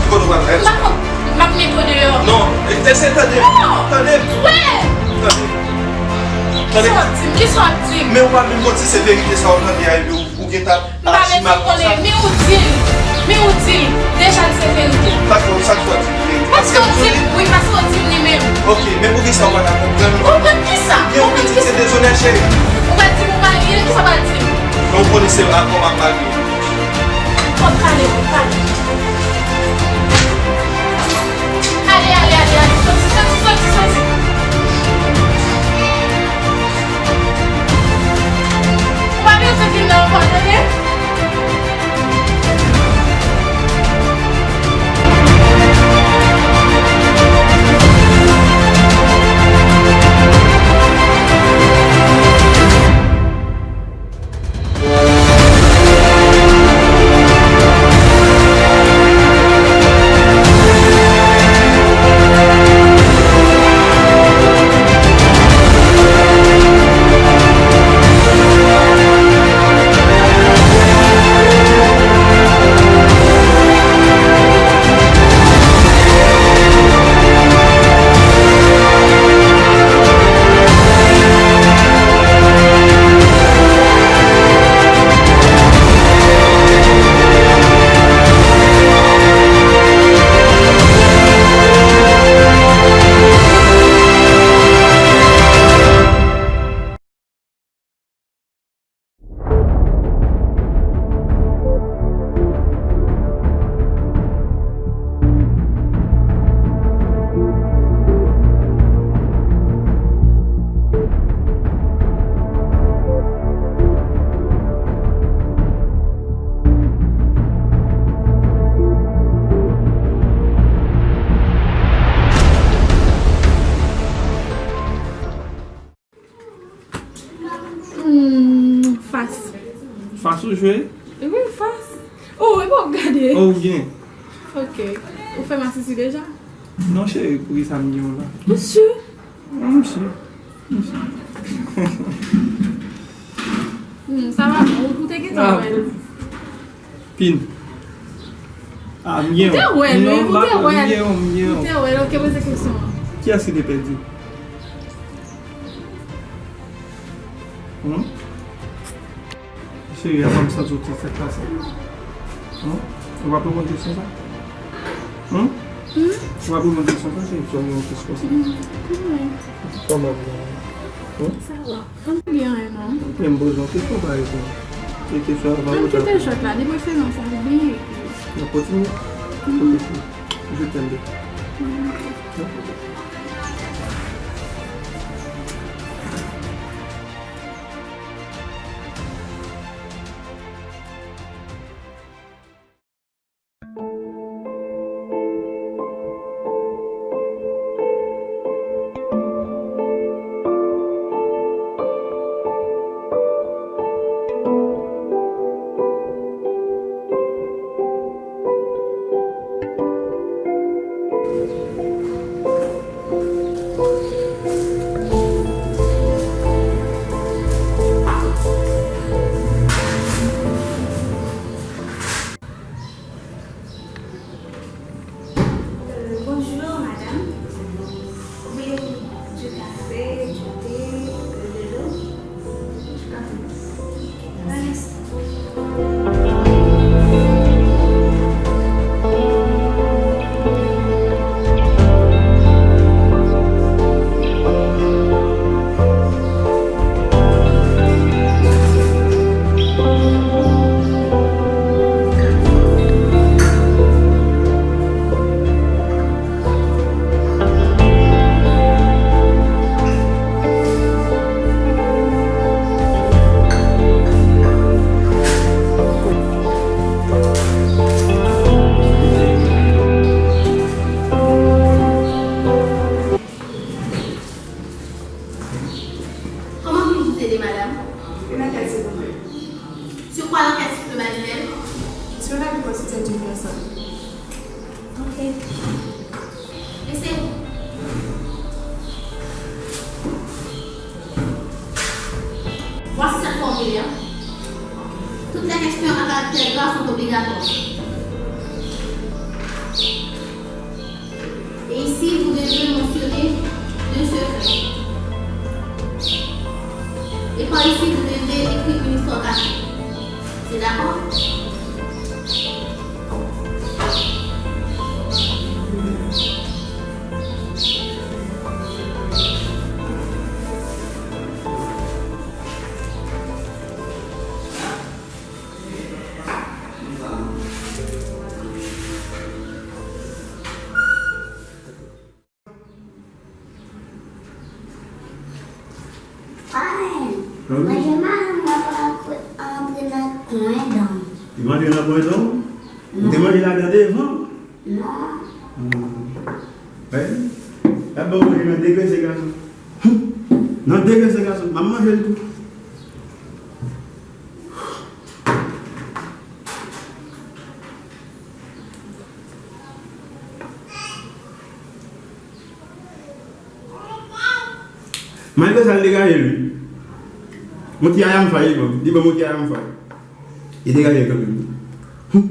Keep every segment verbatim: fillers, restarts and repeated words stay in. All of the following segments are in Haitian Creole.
Kote w pral? M pa konn, m ap met w deyò. Non, e, eseye tande. Non. Tande. Wè. Tande. Tande. Kisa w ap di m? Kisa w ap di m? Men ou pa menm konn si se verite sa w tande a, epi ou, ou gentan aji mal konsa. M pa bezwen konnen, men ou di l. Men ou di l. Deja l se verite. Sa k fè, sa k fè w di m verite? Paske w di m, wi, paske w di m li menm. Ok, men poukisa w pa ka konprann? Konprann kisa? Yon pitit se dezonè, cheri. Ou pral di m ou marye l, kisa w pral di m? Men ou konnen se akò m ap marye. Fò m pale, fò m pale. Ale, ale, ale, ale. Soti, soti, soti, soti. Ou pa bezwen vin la ankò, tande? Hmm, fas. Fas ou jwe? Wi, fas. Oh, e pa w gade. Oh, ou gen. Ok. Ou fè masisi deja? Non, cheri, poukisa m gen yon la? Ou si? Wi, m si. M si. Hmm, sa va bon. Ou te gentan wè l. Pin. Ah, m gen yon. Ou te wè l, wi, ou te wè l. Non, m gen yon, m gen yon. Ou te wè l, ok, poze kesyon an. Kiyès ki te pèdi? Hmm? Cheri, avan m santi w ti sèk pase. Hmm? Ou p ap reponn kesyon sa? Hmm? Hmm? Ou p ap reponn kesyon sa, cheri? Sèlman yon kesyon konsa. Hmm, wi. Kòman w ye? Hmm? Sa va. M pa gen anyen non. Men m poze yon kesyon, pa reponn. E kesyon an pa... Ann kite jwèt la, de preferans al byen epi... N ap kontinye? Mhm. Ok, cheri. Je t'aime. Mhm. Ok. Euh, bonjour, madame. Voulez-vous du café, du thé, euh, de l'eau? Du café. Un instant. Comment puis-je vous aider, madame? Une carte, s'il vous plaît. Sur quoi l'enquête, s'il vous plaît, mademoiselle? Sur l'abus constitué d'une personne. Ok. Et c'est où? Voici ce formulaire. Toutes les questions à caractère grave sont obligatoires. Manje mayi m ap antre, antre nan kwen dan m. Li antre nan kwen dan w? Ou te manje ladan devan? Non. Hmm. Wi. L ap ba w manje nan degrese gason. Hmm. Nan degrese gason. M ap manje l tou. Malgre sa, l degaje l, wi. Yon ti ayam fay, li ban, li ban m yon ti ayam fay. Li degaje l kanmenm. Hum.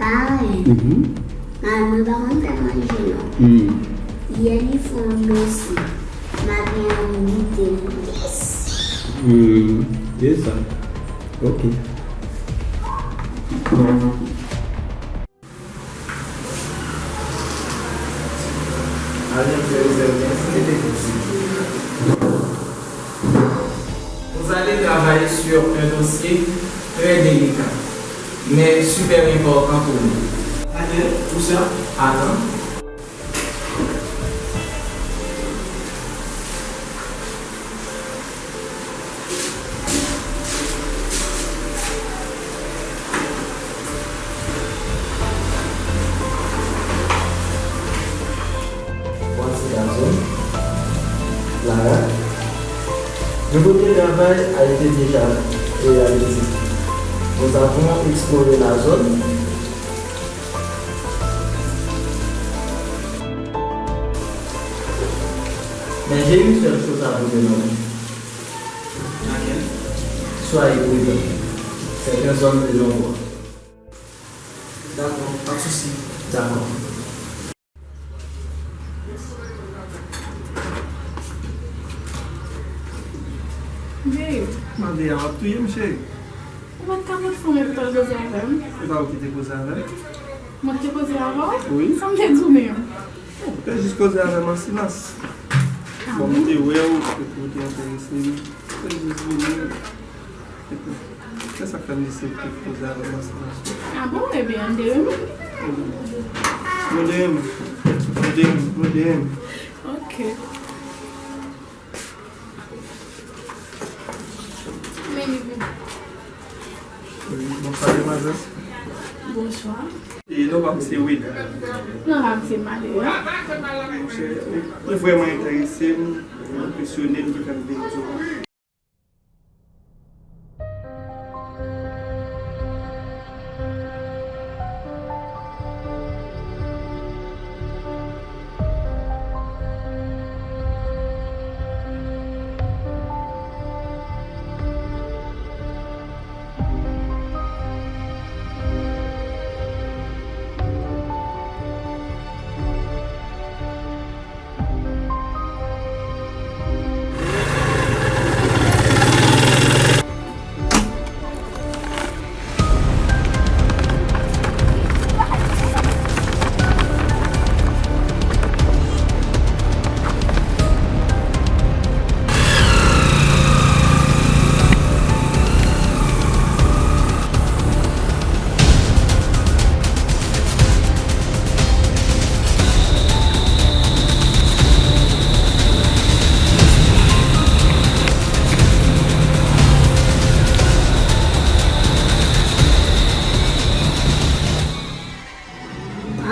Parenn. Mhm. Madanm mwen pa konn fè manje non. Hmm. Yè li fè yon dosye. Maten an m goute l. Yes. Hmm. Se sa. Ok. Vous allez travailler sur un dossier très délicat, mais super important pour nous. Attends, où ça? Attends. Voici la zone. Lara. Le premier travail a été déjà réalisé. Nous avons exploré la zone. Mais j'ai une seule chose à vous demander. Laquelle? Soyez prudent. C'est un zone de non-droit. Dakò, pa de souci. Dakò. Babe. Maria, w ap touye m, cheri. Ou pa t ka mèt fè yon lòt koze avè m? E pa ou ki te koze avè m? Mwen ki te koze avè w? Wi. Sa m te di w menm? Ou te jis koze avè m an silans. Ah bon, m te wè w, epi ou te enterese m. Ou te jis vini, epi se sa k fè m di se ou ki te koze avè m an silans. Ah bon? Ebyen, ann de renmen. Nou de renmen. Nou de renmen. Nou de renmen. Ok. Men li vin. Bonswa, demwazèl. Bonswa. E non pa m se Wid. Non pa m se Maria. Monchè, ou, ou vrèman enterese m, ou enpresyone m, ki fè m vin di w.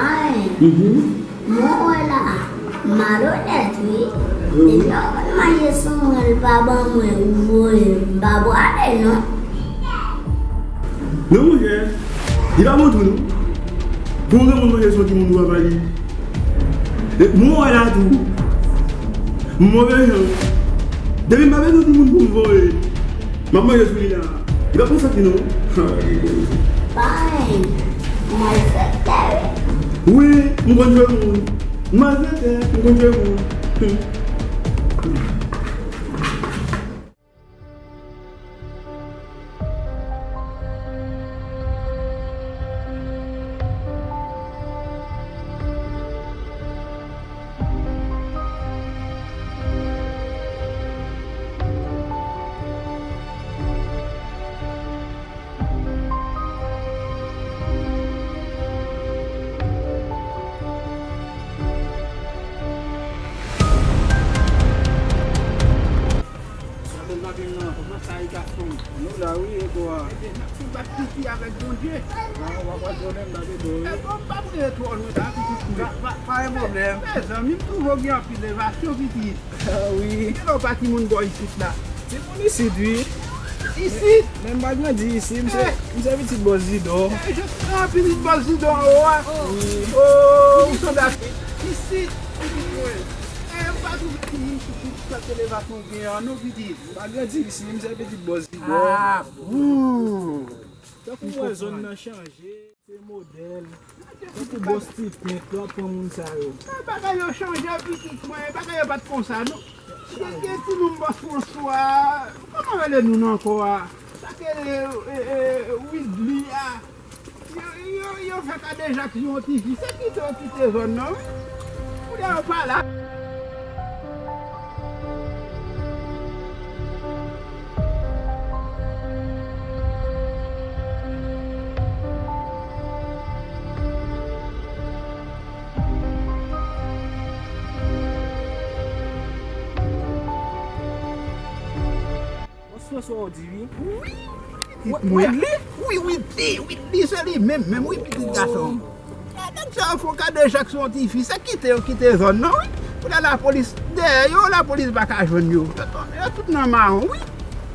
Ay, mhm, mwen wè la, malonèt wi. Mhm. Depi w konn manje sou mwen, l pa ban mwen, ou voye m, m pa prale non. Non, monchè, li pa bon tou, non. Pou yon granmoun manje sou yon timoun, ou pa ba li. E, mwen wè la tou. Move jan. Depi m pa bezwen timoun pou m voye, m ap manje sou li la. Li pa konn sa ki non. Bay, malfektè wi. Wi, m konn jwe moun. Malfektè, m konn jwe moun. Hmm. Non, w ap wè pwoblèm nan dedo wi. E bon, m p ap rete twò lwen la, pitit mwen. Pa, pa, pa gen pwoblèm. Mezanmi, m twouve w gen anpil evasyon, pitit. Ah wi. Kilè w pa timoun bò isit la? Timoun isit wi. Isit? Men m pa grandi isi, m se, m se pitit bòs Zidò. E, je suis un pitit bòs Zidò anwo a. Wi. Oh, ou sanble ak isit, pitit mwen. E, m pa twouve timoun sou tout sa elevasyon w gen an non, pitit. M pa grandi isi, m se pitit bòs Zidò. Ah, bon. Tankou w wè zòn nan chanje. Se modèl. Tankou bòs ti tèt, w ap pran moun sa yo. Ah, bagay yo chanje, pitit mwen. Bagay yo pa t konsa, non. Gen, gen ti nonm bòs Fwanswa. Kòman rele nou nan ankò a? Sa k rele, e, e, Widli a. Yo, yo, yo fè kadejak sou yon tifi. Se kite yo kite zòn nan, wi. Kounye a yo pa la. Bòs Fwanswa ou di wi? Wi, pitit mwen. Wi, wi, wi, wi, se li menm, menm, wi, pitit gason. E, nèg sa yo fè kadejak sou yon tifi, se kite yo kite zòn nan, wi. Kounye a lapolis dèyè yo, lapolis pa ka jwenn yo. Yo, yo tout nan mawon, wi.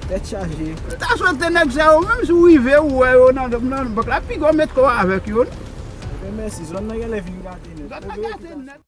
Tèt chaje. M ta swete nèg sa yo, menm si w rive, ou wè yo nan, nan bank la, piga w met kò w avèk yo. Ebyen, mèsi. Zòn nan genlè vin gate nèt. Zòn nan gate nèt.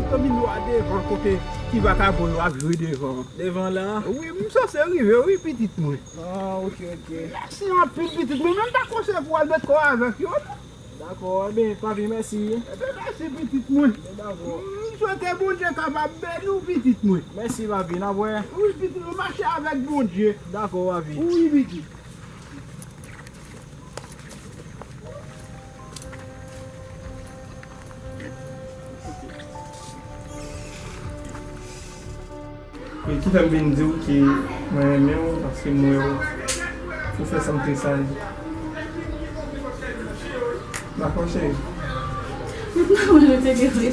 Domino a devan kote ti vakabon yo ap jwe devan. Devan la? Wi, m sanse rive, wi, pitit mwen. Ah, ok, ok. Mèsi anpil, pitit mwen. Men m pa konse pou w al met kò w avèk yo, non. Dakò, ebyen, papi, mèsi. Ebyen, mèsi, pitit mwen. Ebyen, dakò. M swete Bondye kapab beni w, pitit mwen. Mèsi, papi, n ap wè. Wi, pitit mwen, mache avèk Bondye. Dakò, papi. Wi, pitit. E ki fè m vin di w ke mwen renmen w, paske m wè w, ou fè sa m te sa. Dakò, cheri? Mwen, mwen te gen vre.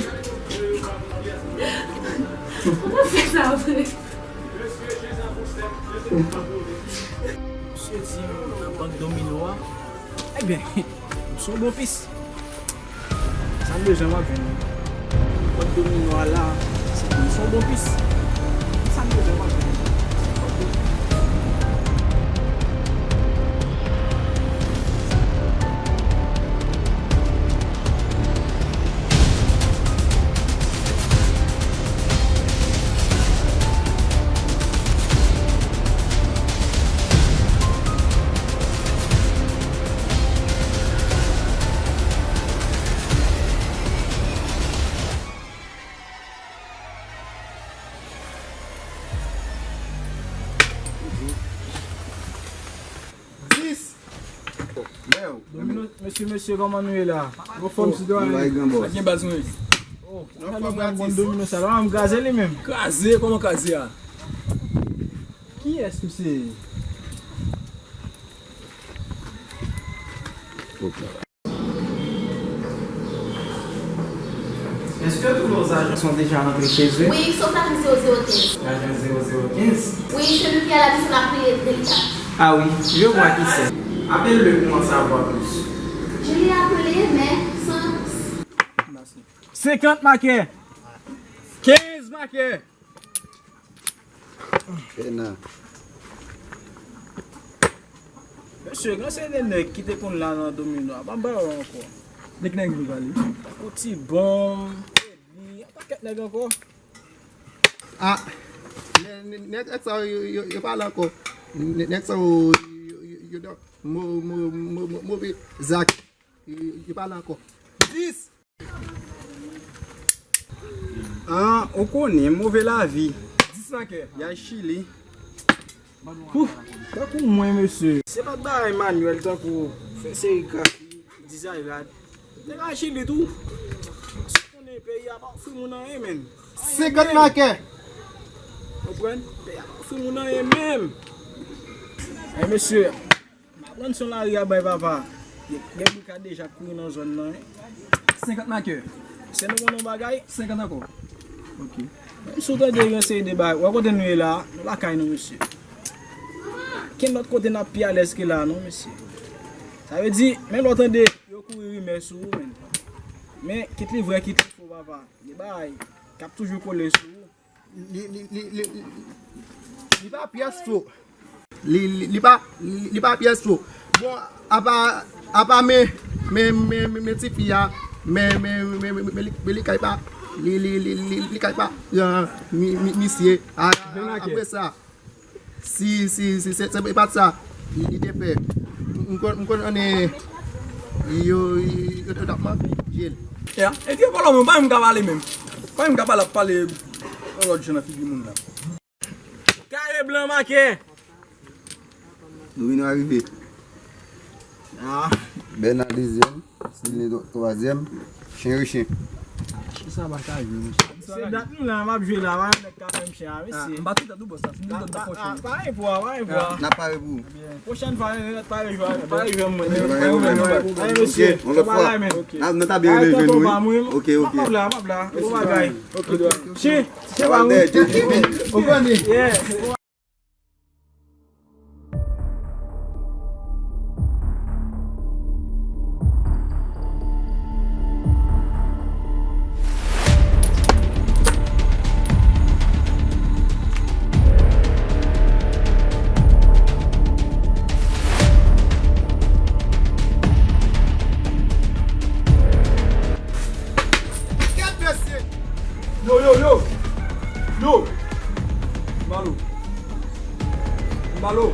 Ou pa fè sa vre. Misye di m nan bank domino a. Ebyen, m se yon bon pis. Sa m bezwen, m ap jwenn li. Bank domino a la, se pou m se yon bon pis. Sa m bezwen, m ap jwenn li. Dis. Domino, mesye, mesye, kòman nou ye la? Anfòm, sitwayen? Pa t gen baz, mwen. Oh, anfòm, gade bon domino sa. Kòman m kraze li menm? Kraze, kòman kraze a? Kiyès misye ye? Est-ce que tous nos agents sont déjà rentrés chez eux? Oui, sauf l'agent zéro zéro quinze. L'agent zéro zéro quinze? Oui, celui qui a la mission la plus délicate. Ah oui, je vois qui c'est. Appelle-le pour en savoir plus. Je l'ai appelé, mais sans. Senkant makè. Kenz makè. Pena. Mesye, gen seri de nèg ki te konn la nan domino a, pa m pa wè yo ankò. De ki nèg nou pale? Tankou Ti Bon, Eli, yon pakèt nèg ankò. Ah, nè-, nè-, nèg sa yo, yo, yo pa la ankò. Nè-, nèg sa yo, yo, yo, yo nan mo-, mo-, mo-, mo-, move zak. Yo, yo pa la ankò. Dis! Ah, ou konnen, move lavi. Dis makè. Y al Chili. Ouf, tankou mwen, mesye. Se pa t bagay manuèl tankou fè serigrafi, dizay rad. Nèg al Chili tou. Ou konnen peyi a pa ofri moun anyen, menn. Senkant makè. Konprann? Pè a pa ofri moun anyen menm. Ey, mesye, m aprann se yon lari a bay papa. Gen, gen moun ka deja kouri nan zòn nan, wi. Senkant makè. Se nou konn yon bagay? Senkant ankò. Ok. Menm si w tande gen seri de bagay, w wè kote nou ye la, nou lakay nou, mesye. Kenn lòt kote n ap pi alèz ke la, non, mesye. Sa vle di, menm lè w tande yo kouri rimè sou ou, menn. Men, kit li vrè, kit li fo, papa. Gen bagay k ap toujou kole sou ou. Li, li, li, li, li, li pa pyès fo. Li, li, li pa, li, li pa pyès fo. Bon, apa, apa men, men, men, men, men tifi a, men, men, men, men, men li, men li kay pa, li, li, li, li, li kay pa, ah, mi, mi, misye, a, a, apre sa, si, si, si, se, se pa sa, li, li te fè, m, m konn, m konn anne, yo, yo, yo t ap manje l. Ya, e ki pwoblèm ou, pa menm ka pale menm. Pa menm ka pale, ap pale yon lòt jan nan figi moun nan. Kare blan make. Domino arive. Ah. Bèna dezyèm, Sidney twa-, twazyèm, chen rechen. Chen sa pa ka jwe, mesye. Se dat nou la, m ap jwe la, pa yon nèg ka fè m chen a, mesye. M pa tout dat nou bòs la, si nou dòt nan pòch. Pa gen pwa, pa gen pwa. N ap pare pou ou. Pwochèn fwa, pa rejwe, pa rejwe mwen. Ay, mesye, yon lòt fwa. N ap, n ap ta byen rele jwenn nou, wi. Ok, ok. M ap la, m ap la. Bon bagay. Ok, ok. Chen, chen pa moun. Ou konnen. Yeah. Yo, yo, yo! Yo! Mbalo! Mbalo!